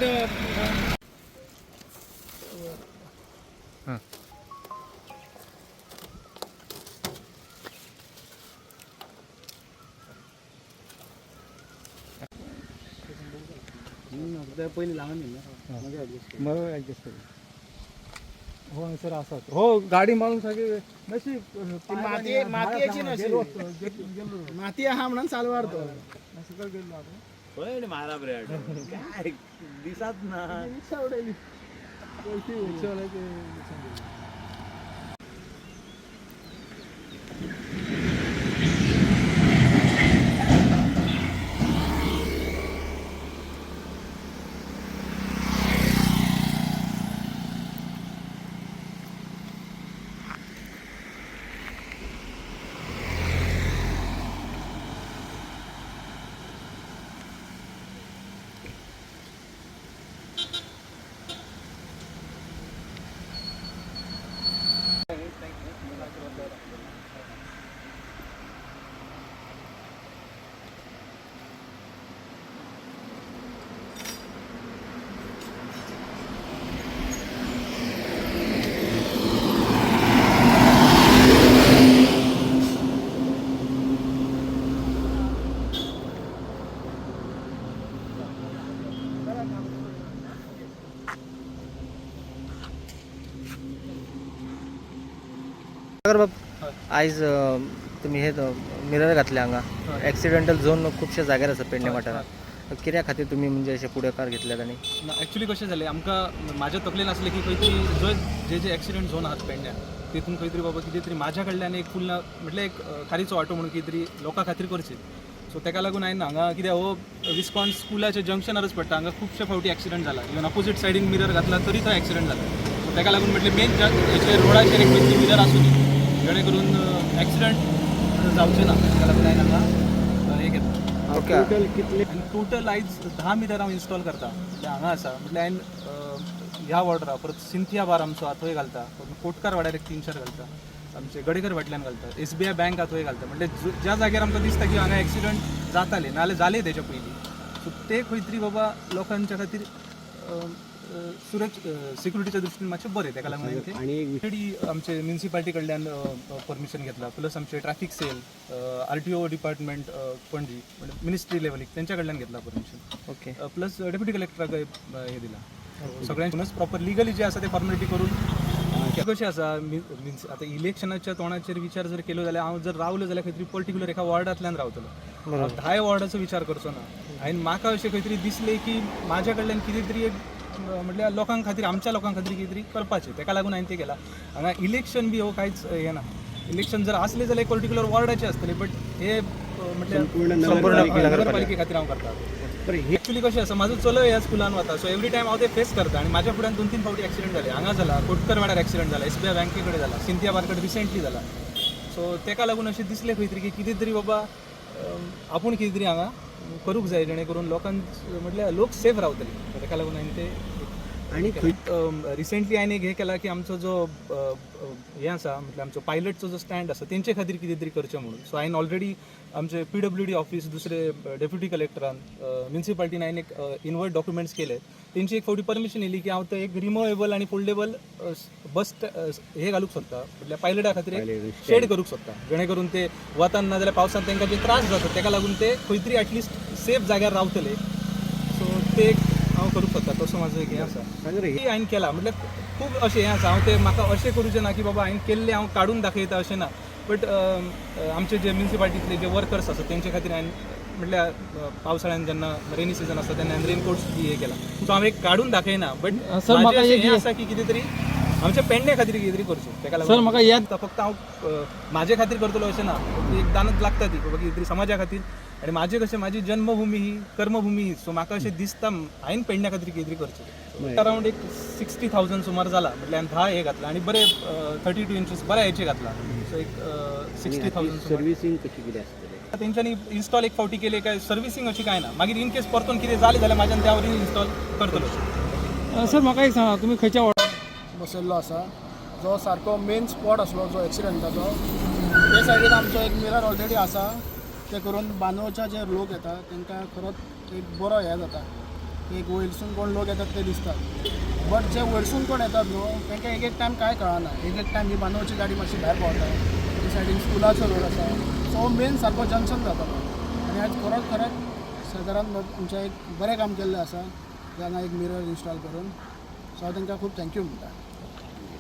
Accident. पयलीं लागून बरोबर ॲडजस्ट करू. हो हंगसर आसात हो गाडी मारून सारकी मातशी माती मातयेची नशीब माती आहा म्हणून सालवार तो. सकयल गेल्लो आपण. पळय मारा ब्रेड काय दिसात ना. रिक्षा उडयली. रिक्षावाल्याचे नुकसान केलं. सागर बाब, आयज तुमी हे मिरर घातले हांगा. एक्सिडेंटल झोन खुबशे जाग्यार आसा पेडणे वाठारांत. कित्या खातीर तुमी म्हणजे अशे फुडाकार घेतल्यात आनी ना, ॲक्च्युली कशें जालें, आमकां म्हाज्या तकलेन आसलें की खंय तरी जंय जे जे एक्सिडंट झोन आहात पेडण्यां तितून खंय तरी बाबा कितें तरी म्हाज्या कडल्यान एक फुल म्हटल्यार एक खारीचो वांटो म्हणून कितें तरी लोकां खातीर करचें. सो तेका लागून हांवें हांगा कित्याक हो विस्कॉन स्कुलाच्या जंक्शनारच पडटा, हांगा खुबशे फावटी एक्सिडंट जाला. इवन अपोजीट सायडीन मिरर घातला तरी थंय एक्सिडंट जाला. सो तेका लागून म्हटलें मेन हेचेर रोडाचेर एक खंय तरी मिरर आसूं दी जेणे करून एक्सिडंट जावचे ना. तेका लागून हांवें हांगा हें घेतलां. ओके. आनी टोटल आयज 10 मिरर हांव इन्स्टॉल करता. म्हटल्यार हांगा आसा, म्हटल्यार हांवें ह्या वॉर्डरा, परत सिंथिया बार आमचो आहा थंय घालता, परत कोटकार वाड्यार एक 3-4 घालता, आमचे गडेकर फाटल्यान घालता, एसबीआय बँक आहा थंय घालता. म्हटल्यार ज्या जाग्यार आमकां दिसता की हांगा एक्सिडंट जाताले नाजाल्यार जाले तेच्या पयलीं, सो ते खंय तरी बाबा लोकांच्या खातीर सिक्युरिटीच्या दृश्टीन मातशें बरें, तेका लागून हांवें ते ऑलरेडी आमचे म्युनिसिपालिटी कडल्यान परमिशन घेतला, प्लस आमचे traffic cell, RTO department Panaji, म्हणजे मिनिस्ट्री लेवलीक तेंच्या कडल्यान घेतला परमिशन. ओके. प्लस डेप्युटी कलेक्टराक हे दिला. सगळ्यांकूनच प्रॉपर लिगली जे आसा ते फॉर्मेलिटी करून. कशें आसा, मिन्स आतां इलेक्शनाच्या तोंडाचेर विचार जर केलो जाल्यार हांव जर रावलो जाल्यार खंय तरी पर्टिक्युलर एका वॉर्डांतल्यान रावतलो. हांव 10 वॉर्डाचो विचार करचो ना. आनी म्हाका अशें खंय तरी दिसलें की म्हाज्या कडल्यान कितें तरी एक म्हटल्यार लोकां खातीर, आमच्या लोकां खातीर कितें तरी करपाचें, तेका लागून हांवें तें केलां. हांगा इलेक्शन बी हो कांयच हें ना. इलेक्शन जर आसलें जाल्यार एक पर्टिक्युलर वॉर्डाचें आसतलें, बट हे म्हटल्यार संपूर्ण नगरपालिके खातीर हांव करता. ॲक्च्युली कशें आसा, म्हाजो चलो ह्या स्कुलान वता, सो एवरी टायम हांव ते फेस करता. आनी म्हाज्या फुड्यान 2-3 फावटी एक्सिडंट जाले. हांगा जाला, कोटकर वाड्यार एक्सिडंट जाला, एसबीआय बँके कडेन जाला, सिंथिया बार कडेन रिसेंटली जाला. सो तेका लागून अशें दिसलें खंय तरी की कितें तरी बाबा आपूण कितें तरी हांगा करूंक जाय जेणे करून लोकांक म्हटल्यार लोक सेफ रावतले. तेका लागून हांवें ते आनी रिसेंटली हांवें एक हें केलां की आमचो जो हें आसा, म्हटल्यार आमचो पायलटचो जो स्टँड आसा तेंचे खातीर कितें तरी करचें म्हणून. सो हांवें ऑलरेडी आमचे पीडब्ल्यूडी ऑफिस, दुसरे डेप्युटी कलेक्टरान, म्युनिसिपालिटीन हांवें एक इनवर्ड डॉक्युमेंट्स केले. तेंची एक फावटी परमिशन येयली की हांव ते एक रिमुवेबल आनी फोल्डेबल बस हे घालूंक सोदता, म्हटल्यार पायलटा खातीर एक शेड करूंक सोदता, जेणे करून ते वतान ना जाल्यार पावसान तांकां जे त्रास जाता तेका लागून ते खंय तरी एटलिस्ट सेफ जाग्यार रावतले. सो ते एक हांव करूंक सोदता, तसो म्हाजो एक हें आसा. ती हांवें केला. म्हटल्यार खूब अशें हें आसा, हांव ते म्हाका अशें करूचें ना की बाबा हांवें केल्लें हांव काडून दाखयता अशें ना, बट आमचे जे म्युनिसिपालिटींतले जे वर्कर्स आसा तेंचे खातीर हांवें म्हटल्यार पावसाळ्यान जेन्ना रेनी सिजन आसता तेन्ना हांवें रेनकोट्स बी हें केला. सो हांव एक काडून दाखयना, बट सर, म्हाका हें एक आसा की कितें तरी आमच्या पेडणे खातीर कितें तरी करचें, तेका लागून. सर, म्हाका याद फक्त हांव म्हाजे खातीर करतलो अशें ना, फक्त एक दानत लागता ती बाबा कितें तरी समाजा खातीर. आनी म्हाजें कशें म्हाजी जन्मभूमी ही कर्मभूमी ही, सो म्हाका अशें दिसता हांवें पेडण्या खातीर कितें तरी करचें. अरावंड एक 60,000 सुमार जाला. म्हटल्यार हांवें 10 हे घातला आनी बरे 32 इंचीस बऱ्या हेचे घातला. सो एक 60,000 सुमार. सर्विसींग कशी कितें आसतलें? तेंच्यांनी इन्स्टॉल एक फावटी केले काय सर्विसींग अशी काय ना, मागीर इन केस परतून कितें जालें जाल्यार म्हाज्यान त्या वरवीं इन्स्टॉल करतलो. सर, म्हाका एक सांगा, तुमी खंयच्या वॉर्डान बसयल्लो आसा जो सारको मेन स्पॉट आसलो जो एक्सिडंटाचो, ते सायडीन आमचो एक मिरर ऑलरेडी आसा. ते करून बांदोडच्या जे लोक येता तांकां खरोच एक बरो हें जाता. एक वयरसून कोण लोक येतात ते दिसतात, बट जे वयरसून कोण येतात न्हू, तांकां एक एक टायम कांय कळना. एक एक टायम ही बांदोडची गाडी मातशी भायर पावता. ते सायडीन स्कुलाचो रोड आसा, सो मेन सारको जंक्शन जाता तो. आनी आयज खरोच खरेंच सरकारान आमचें एक बरें काम केल्लें आसा, हांगा एक मिरर इन्स्टॉल करून. सो हांव तांकां खूब thank you म्हणटा.